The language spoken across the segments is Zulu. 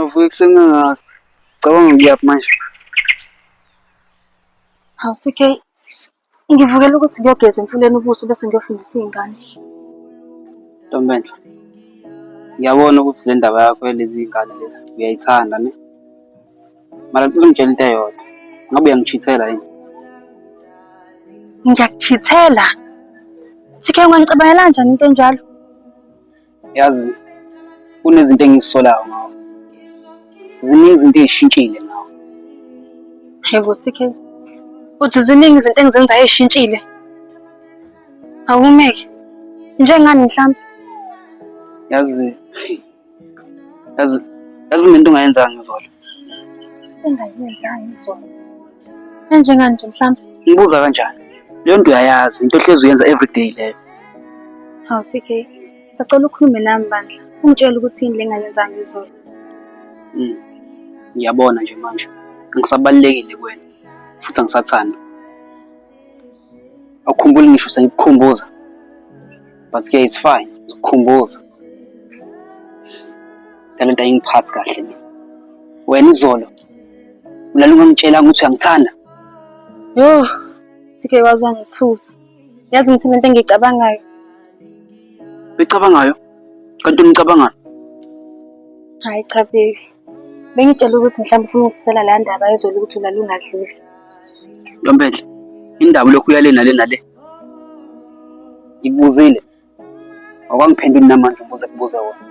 Wena uvuka ekuseni kangaka. Cabanga ngiyaphi manje? Hawu TK, ngivukela ukuthi ngiyogeza emfuleni ubuso bese ngiyofundisa iy'ngane. Ntombenhle, ngiyabona ukuthi le ndaba yakho yalezi iy'ngane lezi uyayithanda ne? Mara ngicela ungitshele into eyodwa. Ngabe uyangichithela yini? Ngiyakuchithela? TK, ungangicabangela kanjani into enjalo? Yazi kunezinto engizisolayo ngawe. Ziningi izinto ey'shintshile ngawe. Yebo TK. Uthi ziningi izinto engizenzayo ey'shintshile. Awumeke. Njengani mhlawumbe? Yazi yazi yazi ngento ongayenzanga izolo. Engayenzanga izolo. Enjengani nje mhlawumbe? Ngibuza kanjani? Leyo nto uyayazi, into ohlezi uyenza everyday leyo. Hawu TK, sacela ukhulume nami bandla. Ungitshele ukuthi yini le engayenzanga izolo. Ngiyabona nje manje. Angisabalulekile kuwena futhi angisathandi. Awukhumbuli ngisho sengikukhumbuza. But ke it's fine, ngikukhumbuza. Le nto ayingiphathi kahle mina. Wena izolo ulala ungangitshelanga ukuthi uyangithanda. Yoh, TK waze wangithusa. Yazi ngithi lento engiyicabangayo. Uyicabangayo? Kanti unicabangani? Hayi cha baby. Bengitshela ukuthi mhlawumbe ufuna ukungithathela la ndaba yezolo ukuthi ulala ungadlile. Ntombenhle, indaba lokhu uyale nale nale. Ngikubuzile. Awukangiphenduli namanje umbuzo ekubuza wona.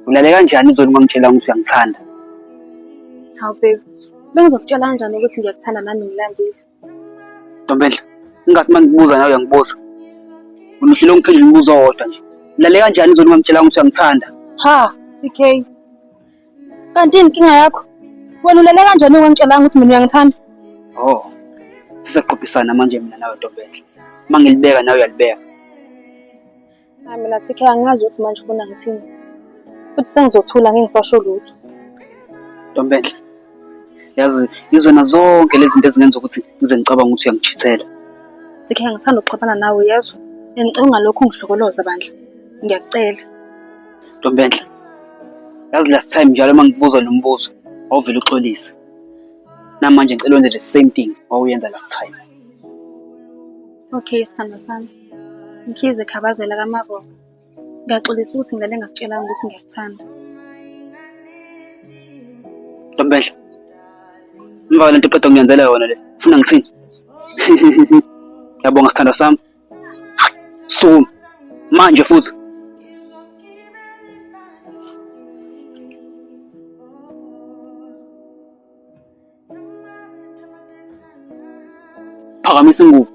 Ulale kanjani izolo ungangitshelanga ukuthi uyangithanda? Hawu baby, bengizokutshela kanjani ukuthi ngiyakuthanda nami ngilambile? Ntombenhle, ingathi uma ngikubuza nawe uyangibuza. Wena uhlule ungiphendula umbuzo owodwa nje. Ulale kanjani izolo ungangitshelanga ukuthi uyangithanda? Ha, TK. Kanti yini inkinga yakho? Wena ulale kanjani ungangitshelanga ukuthi mina uyangithanda? Oh. Sisaqophisana manje mina nawe Ntombenhle. Uma ngilibeka nawe uyalibeka. Hayi mina TK angazi ukuthi manje ufuna ngithini. Futhi sengizothula ngeke ngisasho lutho. Ntombenhle. Yazi izona zonke lezi zinto ezingenza ukuthi ngize ngicabanga ukuthi uyangichithela. TK ngithanda ukuxabana nawe uyezwa? Ngicela ungalokhu ungihlokoloza bandla. Ngiyakucela. Ntombenhle. Yazi last time njalo uma ngikubuza lo mbuzo wawuvele uxolise. Namanje ngicela wenze the same thing wawuyenza last time. Okay sithandwa sami. Mkhize Khabazela kaMavovo. Ngiyaxolisa ukuthi ngilale ngakutshelanga ukuthi ngiyakuthanda. Ntombenhle. Emva kwalento oqeda kungenzela yona le. Ufuna ngithini? Ngiyabonga sithandwa sami. Sukuma. Manje futhi. Phakamisa ingubo.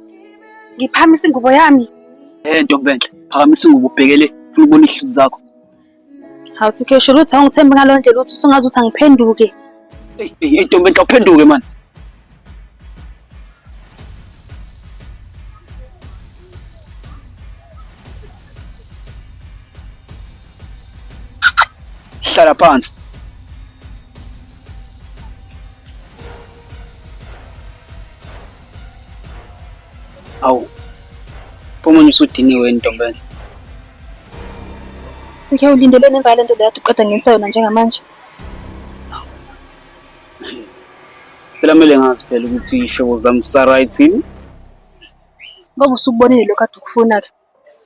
Ngiphakamisa ingubo yami. Eh ntombenhle, phakamisa ingubo ubhekele ufuna ukubona izihluthu zakho. Hawu TK sho lutho awungithembi ngalo ndlela uthi usungaze uthi angiphenduke. Ey ey ntombenhle awuphenduke mani. Hlala phansi. Awu. Phuma usudiniwe ntombenhle. TK ulindeleni emva yalento le kade uqeda ngenisa yona njengamanje? Phela kumele ngazi phela ukuthi iy'shobo zami zisa-right yini. Ngoba usukubonile lokhu kade ukufuna-ke.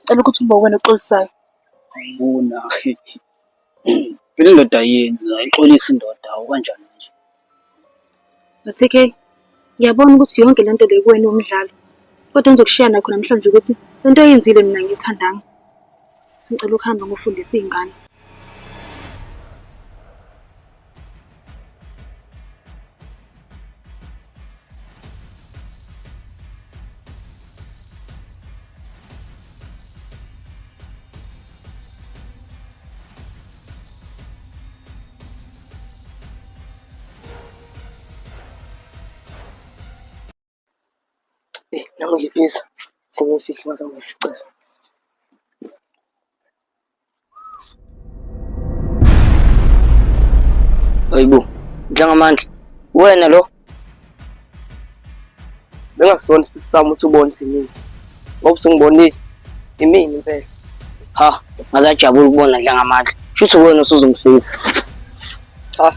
Cela ukuthi ube uwena oxolisayo. Angibona. Phela indoda yini, ayixolisi indoda, awu kanjani manje? TK, ngiyabona ukuthi yonke lento le kuwena iwumdlalo. Kodwa engizokushiya nakho namhlanje ukuthi lento oyenzile mina angiyithandanga. Sengicela ukuhamba ngiyofundisa iy'ngane. Eyi, nami ngifisa sengifihle ngaze ngisicela. Hayibo, Dlangamandla, wena lo? Bengasona isifiso sami ukuthi ubone ukuthi imina. Ngoba usungibonile, imina impela. Ha, ngaze ajabula ukubona Dlangamandla. Shuthi wena usuzongisiza. Cha,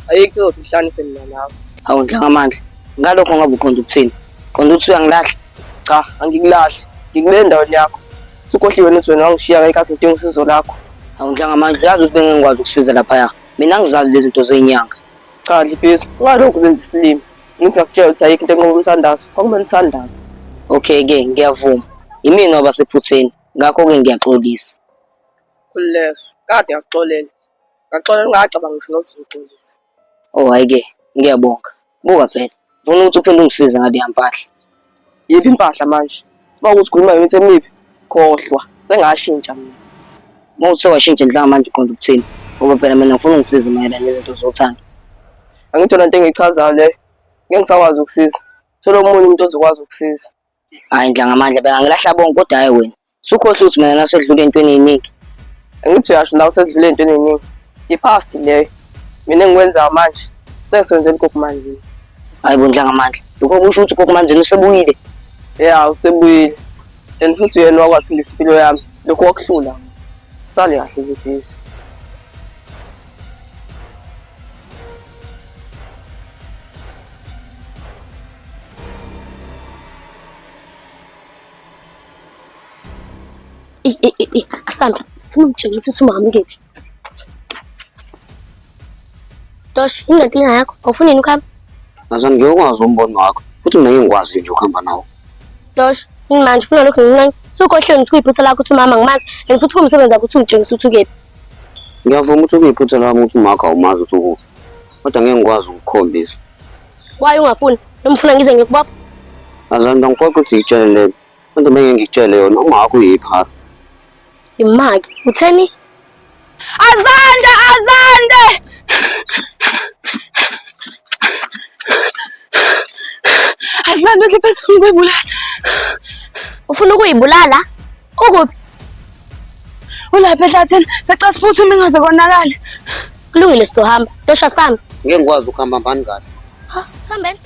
Ayikho into ezothi ihlanise mina nawe. Hawu Ndlangamandla, ngalokho ngabe uqonda ukuthini? Qonda ukuthi uyangilahla? Cha, angikulahli. Ngikubeke endaweni yakho. Usukhohliwe yini ukuthi wena wangishiya ngey'khathi ngidinga usizo lakho? Hawu Ndlangamandla, uyazi ukuthi bengeke ngikwazi ukusiza laphaya. Mina angizazi lezi zinto zey'nyanga. Cha Dlibhizi, ungalokhu uzenza isilima. Ngithi ngakutshela ukuthi ayikho into enqoba umthandazo. Kwakumele uthandaze. Okay-ke, ngiyavuma. Yimina owaba sephutheni, ngakho-ke ngiyaxolisa. Khululeka, kade ngakuxolela. Ngaxolela ungacabanga ngisho nokuthi uzoxolisa. Oh hhayi-ke, ngiyabonga. Buka phela, ngifuna ukuthi uphinde ungisize ngaleya mpahla. Yiphi impahla manje? Uma ukuthi ukhuluma ngemithi emibi, khohlwa. Sengashintsha mina. Uma uthe washintsha Ndlanga manje uqonda ukuthini? Ngoba phela mina ngifuna ungisize mayelana nezinto zothando. Angithi yona into engiyichazayo leyo. Ngeke ngisakwazi ukusiza. Thola omunye umuntu ozokwazi ukusiza. Hhayi Ndlangamandla, bengangilahla bonke kodwa hhayi wena. Sukhohlwa ukuthi mina nasedlule entweni ey'ningi. Angithi uyasho la usedlule entweni ey'ningi. I-past leyo. Mina engikwenzayo manje sengisebenzela ugogo Manzini. Hhayi bo Ndlangamandla, lokho kusho ukuthi ugogo Manzini usebuyile. Ya, usebuyile. And futhi uyena owakwasindisa impilo yami. Lokho wakuhlula. Sale kahle Dlibhizi. Eyi, eyi, eyi, eyi, asambe. Funa ungitshengisa ukuthi umama ukephi. Tosh, yini lenkinga yakho? Awufuni yini ukuhamba? Mazani ngiyokwazi umbono wakho futhi mina ngeke ngikwazi nje ukuhamba nawe. Tosh, yini manje ufuna lokhu ngincane? Sukhohliwe ukuthi kuyiphutha lakho ukuthi umama ngimazi and futhi kuwumsebenzi wakho ukuthi ungitshengise ukuthi ukephi. Ngiyavuma ukuthi kuyiphutha lami ukuthi umakho awumazi ukuthi ukuphi. Kodwa ngeke ngikwazi ukukukhombisa. Why ungafuni? Noma ufuna ngize ngikubopha? Mazani ngiphoqa ukuthi ngikutshele lento. Kodwa bengeke ngikutshele yona uma wakho uyiphara. Imaki, utheni? Azande, Azande! Azande udle phezulu ukuyibulala. Ufuna ukuyibulala? Ukuphi? Ulapha ehlathini, sacela siphuthume ingaze konakale. Kulungile sizohamba. Tosha sami. Ngeke ngikwazi ukuhamba hambani kahle. Ha, sambeni.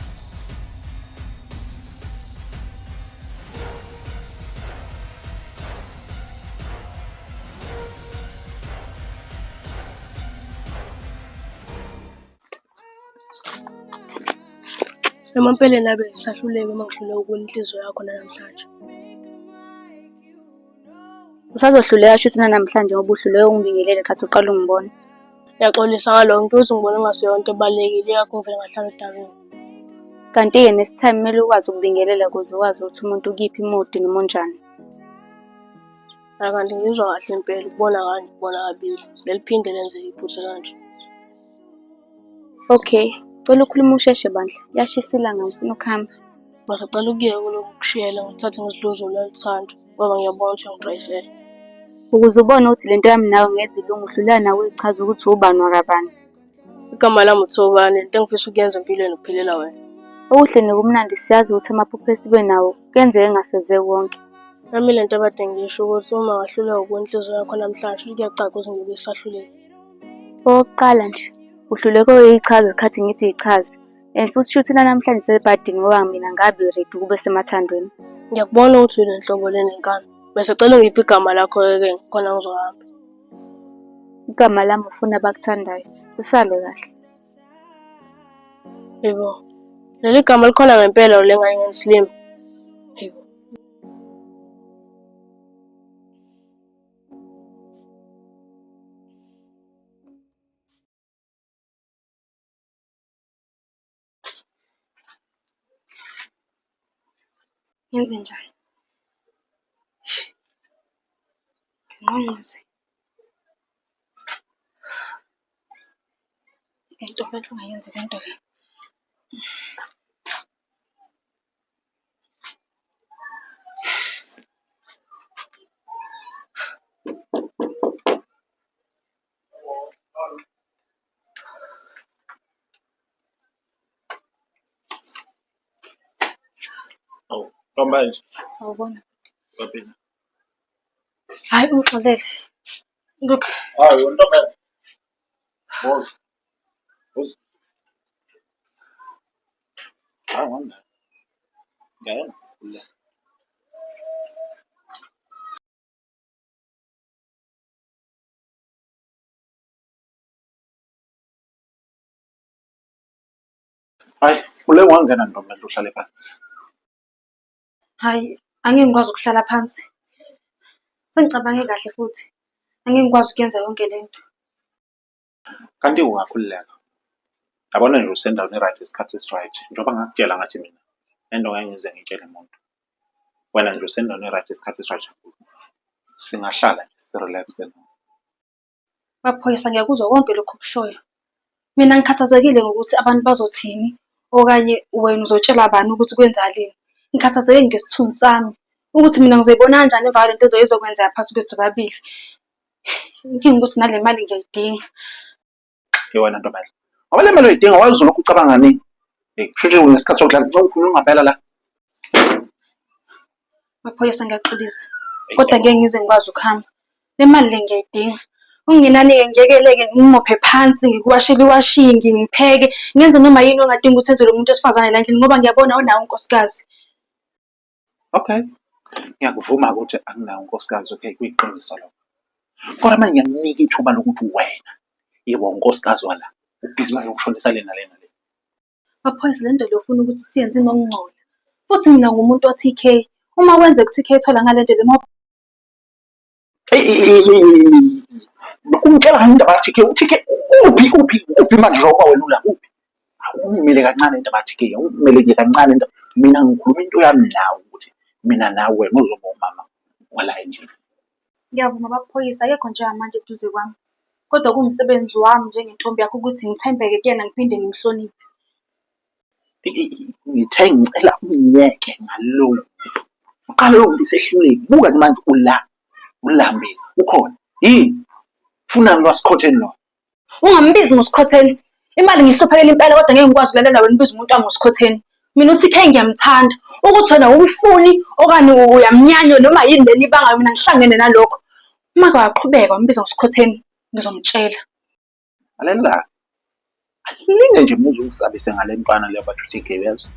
Emampeleni abe ngisahluleka uma ngihluleka ukubona inhliziyo yakho namhlanje. Usazohluleka shuthi nanamhlanje ngoba uhluleke ungibingelele khathi uqala ungibona. Ngiyaxolisa ngalokho ngicela ukuthi ngibone kungasiyona into ebalulekile ingakho ngivele ngahlala odakeni. Kanti-ke next time kumele ukwazi ukubingelela ukuze wazi ukuthi umuntu ukiphi imudi noma unjani. Hhayi kanti ngizwa kahle impela ukubona kanye ukubona kabili. Ngeliphinde lenzeke iphutha kanje. Okay, cela ukhulume usheshe bandla. Liyashisa ilanga ngifuna ukuhamba. Ngisacela ukuyeka kulokhu kushiyela ngithathe ngizidluzule oluthando ngoba ngiyabona ukuthi uyangidrayisela. Ukuze ubone ukuthi lento yami nawe ngeze ilunge uhluleka nawe uyichaza ukuthi ubani wakabani. Igama lami uThobani, into engifisa ukuyenza empilweni ukuphilela wena. Okuhle nokumnandi siyazi ukuthi amaphupho esibe nawo kuyenzeka engafezeki wonke. Nami le nto abade ngisho ukuthi uma wahluleka ukubona inhliziyo yakho namhlanje kusho kuyacaca ukuthi ngiyobe sisahluleka. Okokuqala nje, uhluleke uyichaza ngesikhathi ngithi yichaze. And futhi shuthi nanamhlanje sebhadini ngoba mina ngabi ready ukube semathandweni. Ngiyakubona ukuthi ulenhlobo lenenkani. Bese cela ungiphe igama lakho-ke khona ngizohamba. Igama lami ufuna abakuthandayo. Usale kahle. Yebo. Leli gama likhona ngempela le ngane ngisilima. Yebo. Ngenze njani? Ngingqongqoze. Ntombi enhle ungayenzi le nto le. Awu, ntombi Sawubona. Uyaphila? Hhayi ungixolele. Look, Hayi, wena ntombi. Woza. Woza. Hayi, wanda. Ngena. Hayi, ule wangena ntombi uhlale phansi. Hhayi, angeke ngikwazi ukuhlala phansi. Sengicabange kahle futhi. Angeke ngikwazi ukuyenza yonke le nto. Kanti ungakhululeka. Yabona nje usendaweni e-right isikhathi esi-right. Njengoba ngakutshela ngathi mina le nto ngeke ngize ngiyitshele muntu. Wena nje usendaweni e-right isikhathi esi-right. Singahlala nje si-relax-e. Maphoyisa ngiyakuzwa konke lokhu okushoyo. Mina ngikhathazekile ngokuthi abantu bazothini okanye wena uzotshela bani ukuthi kwenzakaleni. Ngikhathazeke ngesithunzi sami ukuthi mina ngizoyibona kanjani emva kwalento ezokwenzeka phakathi kwethu sobabili. Inkinga ukuthi nale mali ngiyayidinga. Ke wena ntombazane. Ngoba le mali uyidinga why uzolokhu ucabanga kaningi? Hey, kusho ukuthi unesikhathi sokudlala. Ngicela ukhuluma ngampela la. Maphoyisa ngiyaxolisa kodwa ngeke ngize ngikwazi ukuhamba. Le mali le ngiyayidinga. Okungenani-ke ngiyekeleke ngimophe phansi ngikuwashele iwashingi ngipheke ngenze noma yini ongadinga ukuthi enzelwe umuntu wesifazane la endlini ngoba ngiyabona unawo unkosikazi. Okay. Ngiyakuvuma ukuthi anginawo unkosikazi, okay, kuyiqiniso lokho. Kodwa manje ngiyakunika ithuba lokuthi wena yiba unkosikazi wala. Ubhizi manje ukushonisa le nale nale. Maphoyisa le nto le ufuna ukuthi siyenze inokungcola. Futhi mina ngumuntu wa-T_K. Uma kwenzeka u-T_K ethola ngale nto le Ungitshela ngani indaba ka-T_K? U-T_K uphi uphi uphi manje njengoba wena ula uphi? Awungimele kancane indaba ka-T_K, awungimele nje kancane indaba. Mina ngikhuluma into yami nawe ukuthi mina nawe wena uzoba umama wala endlini. Ngiyavuma baba Phoyisa akekho njengamanje eduze kwami. Kodwa kuwumsebenzi wami njengentombi yakhe ukuthi ngithembeke kuyena ngiphinde ngimhloniphe. Ngithe ngicela ungiyeke ngaloku. Uqale yonke isehluleki. Buka nje manje ula, ulambile, ukhona. Yini? Funani lwasikhotheni lo? Ungambizi ngosikhotheni. Imali ngiyihluphekela impela kodwa ngeke ngikwazi ukulalela wena ubiza umuntu wami ngosikhotheni. Mina uthi khe ngiyamthanda. Ukuthi wena awumfuni okanye uyamnyanya noma yini lena ibangayo mina ngihlangene nalokho. Uma ke waqhubeka wambiza ngosikhotheni ngizomtshela. Lalela, alinge nje muze ungisabise ngale ntwana leyo bathi uthi uyezwa?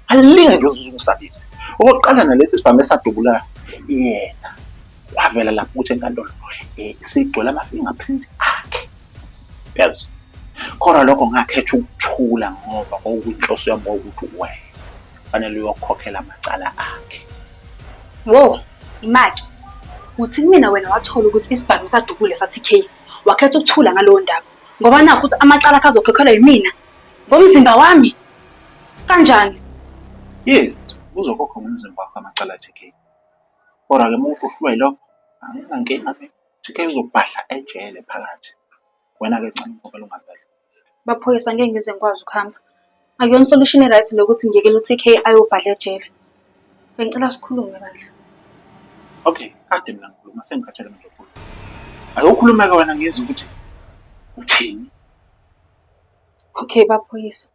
Alinge nje uze ungisabise. Okokuqala nalesi sibhamu esadubula yena kwavela lapho ukuthi enkantolo sigcwele ama-fingerprint akhe. Uyezwa? Kodwa lokho ngakhetha ukuthula ngoba kwakuyinhloso yami kwakuwukuthi wena fanele uyokhokhela amacala akhe. Wo, imaki. Uthi kumina wena wathola ukuthi isibhamu sadubule sathi K. Wakhetha ukuthula ngaleyo ndaba ngoba nakho ukuthi amacala akhe azokhokhelwa yimina ngomzimba wami. Kanjani? Yes, uzokhokha ngomzimba wakho amacala athi K. Kodwa-ke uma uthi uhlulwa yilokho, anginankinga mina. TK uzobhadla ejele phakathi. Wena-ke ncane umphumela ungavela. Baphoyisa ngeke ngize ngikwazi ukuhamba. Akuyona solution e-right lokuthi ngiyekele u-TK ayobhadla ejele. Bengicela sikhulume bandla. Okay, kade mina ngikhuluma sengikhathele manje ukukhuluma. Ake ukhulume-ke wena ngizwe ukuthi uthini. Okay baphoyisa.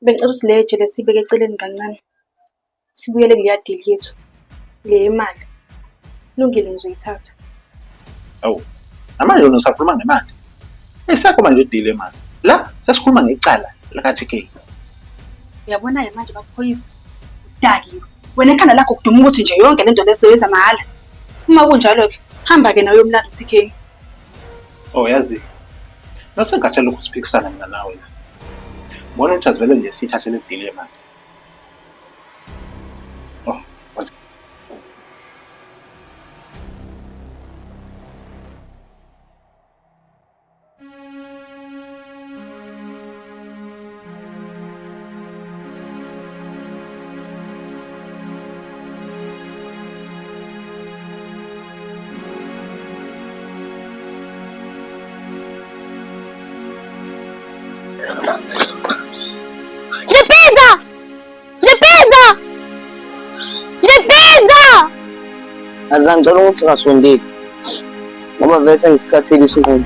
Bengicela ukuthi le jele siyibeke eceleni kancane. Sibuyele kuleya deal yethu. Le yemali. Kulungile ngizoyithatha. Awu, namanje wena usakhuluma ngemali. Isekho manje i-deal yemali. La sesikhuluma ngecala lika-TK. Uyabona-ke manje baphoyisa. Udakiwe. Wena ekhanda lakho kuduma ukuthi nje yonke lento le sizoyenza mahhala. Uma kunjalo-ke, hamba-ke nawe uyomlanda u-TK. Oh yazi, nasengikhathele lokhu siphikisana mina nawe la. Ngibona ukuthi asivele nje siyithathe le deal yemali. Oh, what's Lipiza! Lipiza! Lipiza! Azange ngicela ukuthi ungasondeli ngoba vele sengisithathile isinqumo.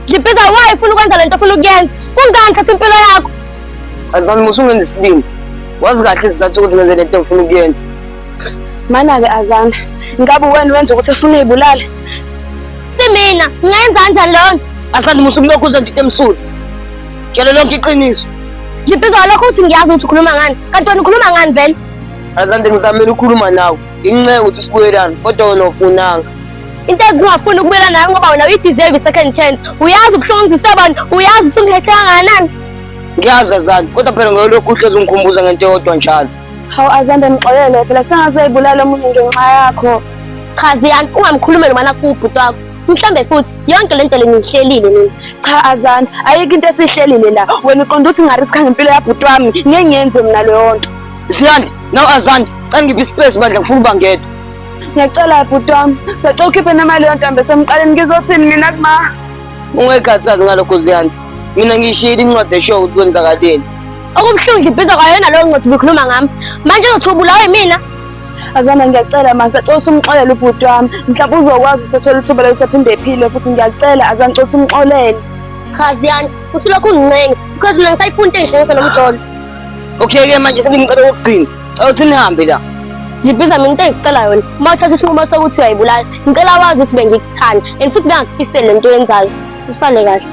Lipiza why ufuna ukwenza lento ofuna ukuyenza? Kungani thatha impilo yakho? Azange musa ungenza isilima. Wazi kahle isizathu sokuthi ngenze lento engifuna ukuyenza. Mana-ke Azanda, ngabe wena wenza ukuthi efuna uyibulale? Simina, ngingayenza kanjani leyo nto? Asanda musa ukulokhu uzenza into emsulwa. Tshela lonke iqiniso. Ngibizwa lokho ukuthi ngiyazi ukuthi ukhuluma ngani. Kanti wena ukhuluma ngani vele? Azande ngizamele ukukhuluma nawe. Ngincenga ukuthi sibuyelane kodwa wena ufunanga. Into engingafuni ukubuyela nayo ngoba wena uyi-deserve i-second chance. Uyazi ubuhlungu ngizwise bona, uyazi usungihethe kangakanani. Ngiyazi Azande, kodwa phela ngiyolokhu uhlezi ungikhumbuza ngento eyodwa njalo. Hawu Azande mxolele phela sengazoyibulala omunye ngenxa yakho. Cha Ziyanda, ungamkhulumeli umana kubhuti wakho. Mhlambe futhi yonke lento le niyihlelile nina. Cha Azande, ayikho into esiyihlelile la. Wena uqonda ukuthi ngariskha ngempilo yabhuti wami. Ngeke ngiyenze mina leyo nto. Ziyanda, naw Azande, cela ngiphe ispace bandla ngifuna ukuba ngedwa. Ngiyacela bhuti wami, sacela ukhiphe noma leyo ntombi esemqaleni ngizothini mina kuma. Ungayikhathazi ngalokho Ziyanda. Mina ngiyishiyile incwadi eshoyo ukuthi kwenzakaleni. Okubuhlungu nje ibhiza kwayona leyo ncwadi ubikhuluma ngami. Manje uzothi ubulawa yimina. Azana ngiyacela ma sacela ukuthi umxolele ubhuti wami. Mhlawumbe uzokwazi ukuthi athole ithuba lokuthi aphinde ephile futhi ngiyacela Azana ngicela ukuthi umxolele. Cha Ziyanda, usulokhu ungincenga because mina ngisayifuna into engihlanganisa nomjolo. Okay-ke manje sengimcela okokugcina. Cela ukuthi nihambe la. Ngibiza mina into engikucela yona. Uma uthatha isinqumo sokuthi uyayibulala, ngicela wazi ukuthi bengikuthanda and futhi bengakufiseli lento oyenzayo. Usale kahle.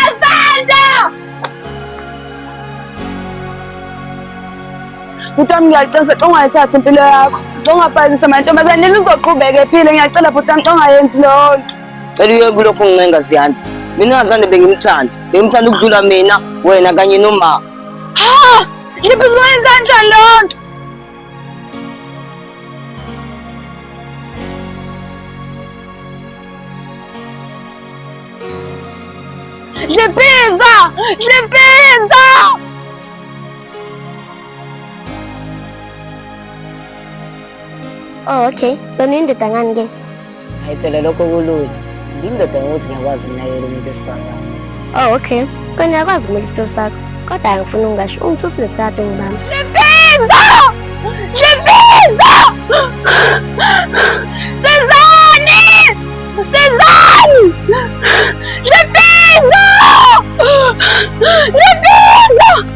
Azanda! Bhuti wami ngiyacela mfethu ungayithathi impilo yakho. Ungabhayizisa amantombazane nini uzoqhubeka ephile ngiyacela bhuti wami ungayenzi leyo nto. Cela uyeke kulokhu ungincenga Ziyanda. Mina Azande bengimthanda. Bengimthanda ukudlula mina, wena kanye noma. Ha! Liphi uzoyenza kanjani leyo nto? Dlipiza! Dlipiza! Oh okay. Wena uyindoda ngani ke? Hayi phela lokho kulula. Ngiyindoda ngokuthi ngiyakwazi ukunakekela umuntu wesifazane. Oh okay. Wena uyakwazi ukumela isitolo sakho. Kodwa angifuni ukungasho ungithusile sekade ungibamba. Dlipiza! Dlipiza! Sizani! Sizani! Dlipiza! Dlipiza!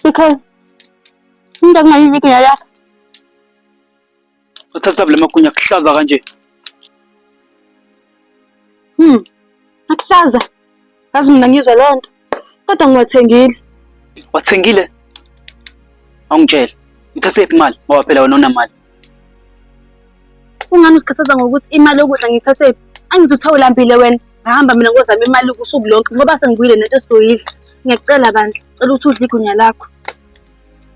Because into kungayividiyo yakho. Uthatha la magunya kuhlaza kanje. Akuhlaza. Yazi mina ngizwa leyo nto. Kodwa ngiwathengile. Wathengile? Awungitshele. Uthathe phi imali? Ngoba phela wena unamali. Ungani uzikhathaza ngokuthi imali yokudla ngiyithathe phi? Angithi uthe ulambile wena. Ngahamba mina ngozama imali usuku lonke ngoba sengibuyile nento esizoyidla. Ngiyacela bandla, cela ukuthi udle igunya lakho.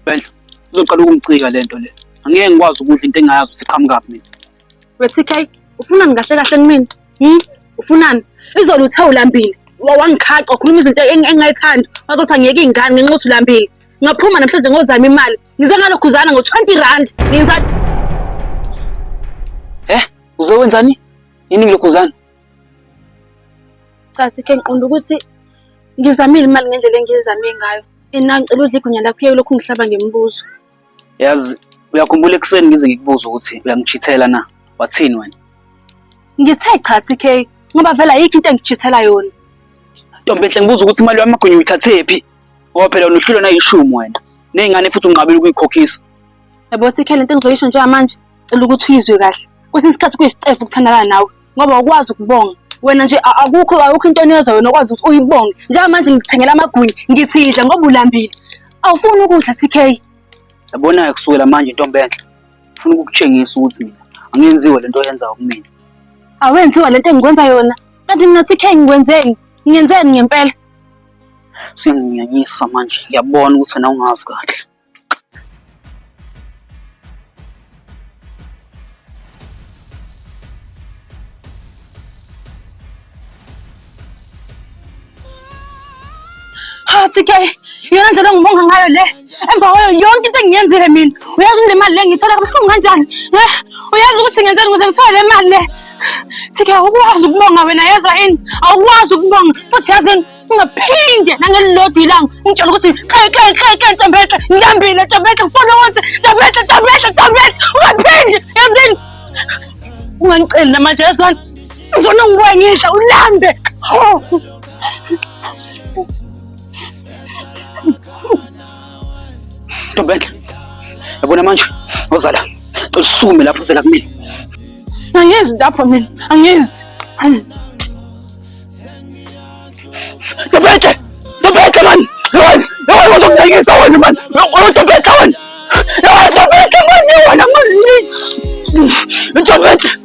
Bandla, uzoqala ukungicika lento le. Angeke ngikwazi ukudla into engingayazi ukuthi iqhamukaphi mina. We TK, ufunani kahle kahle kumina? Ufunani? Izolo uthe ulambile. Wangikhaca wakhuluma izinto engingayithandi. Wazothi angiyeke iy'ngane ngenxa yokuthi ulambile. Ngaphuma namhlanje ngozama imali. Ngize ngalokhuzana ngo-20 rand. Ngenzani? Eh, uzokwenzani? Yini ngilokhuzana? Cha TK, ngiqonda ukuthi ngizamile imali ngendlela engiyizame ngayo. Ena ngicela udle igunya lakho uyeke lokhu ungihlaba ngemibuzo. Yazi, uyakhumbula ekuseni ngize ngikubuze ukuthi uyangijithela na? Wathini wena? Ngithe cha TK, ngoba vele ayikho into engijithela yona. Ntombi enhle ngibuza ukuthi imali yamagwinya uyithathephi? Ngoba phela wena uhlulwa nayishumi wena. Ney'ngane futhi unqabile ukuyikhokhisa. Yabo TK, lento engizoyisho njengamanje, cela ukuthi uyizwe kahle. Kwesinye isikhathi kuyisicefe ukuthandana nawe ngoba awukwazi ukubonga. Wena nje akukho akukho into oniyozwa wena okwazi ukuthi uyibonge. Njengamanje ngikuthengela amagwinya, ngithi idla ngoba ulambile. Awufuni ukudla TK. Yabona-ke kusukela manje ntombi enhle, ngifuna ukukutshengisa ukuthi mina angiyenziwe lento oyenzayo kumina. Awenziwa lento engikwenza yona. Kanti mina TK ngikwenzeni? Ngiyenzeni ngempela? Usuyanginyanyisa manje, ngiyabona ukuthi wena ungazi kahle. Ha TK, iyona ndlela engibonga ngayo le. Emva kwayo yonke into engiyenzile mina. Uyazi le mali le ngiyithola kabuhlungu kanjani? Eh, uyazi ukuthi ngenzeni ukuze ngithole le mali le? TK, awukwazi ukubonga wena yezwa yini? Awukwazi ukubonga futhi yazini ungaphinde nangelilodwa ilanga ungitshela ukuthi xe xe xe xe ntombenhle ngilambile ntombenhle ngifuna ukuthi ntombenhle ntombenhle ntombenhle ungaphinde yazini ungangiceli namanje yezwani ngifuna ngibuye ngidla ulambe. Oh. Ntombenhle, yabona manje wozala, usukume lapho uzela kumina. Angizi lapho mina, angizi. Ntombethe! Ntombethe man! Yona, yona uzongidayisa wena man! Ntombethe wena! Yona Ntombethe man! Yona man! Ntombethe!